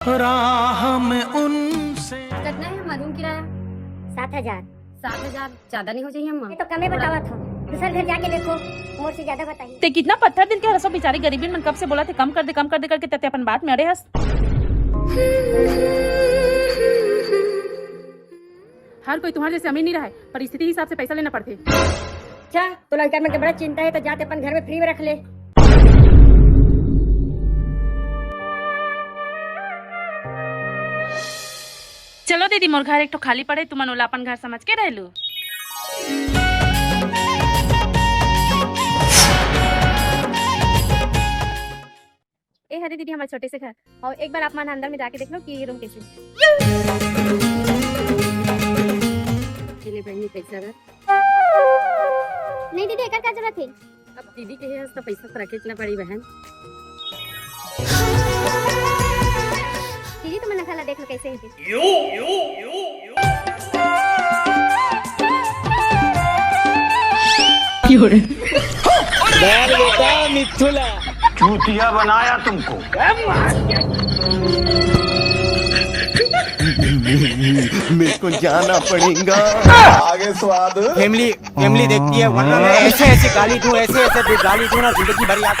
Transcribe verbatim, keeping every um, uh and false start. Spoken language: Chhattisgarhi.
राह में उनसे। कितना है हमारा रूम किराया? सात हजार। सात हजार ज्यादा नहीं हो जाइए अम्मा? ये तो कमे बतावत हो, दूसर घर जाके देखो, मोर से ज्यादा बताही। ते कितना पत्थर दिल के हरसो, बेचारी गरीबिन मन कब से बोलत हे कम कर दे, कम कर दे करके, ते अपन बात में अड़े हस। हर कोई तुम्हारे जैसे अमीर नहीं रहा है, परिस्थिति हिसाब से पैसा लेना पड़ते। अच्छा, तो लड़का मन के बड़ा चिंता है, तो जाते अपन घर में फ्री में रख ले। चलो दीदी, मोर घर एक ठो खाली पड़े, तुमन ओला अपन घर समझ के रह लू। ए हरे दीदी, हमारे छोटे से घर, और एक बार आप मन अंदर में जाके देख लो कि ये रूम कैसे। चले बहनी, पैसा रख। नहीं दीदी, एकर का जरूरत है? अब दीदी के है, तो पैसा तो रखे ना पड़ी बहन। दीदी, तुम नखा ला देख लो कैसे है। बैल बेटा मिथुला। चूतिया बनाया तुमको। मेरे को जाना पड़ेगा। आगे स्वाद। फैमिली, फैमिली देखती है, वरना मैं ऐसे ऐसे गाली दूं, ऐसे ऐसे गाली दूं ना, जिंदगी भर याद।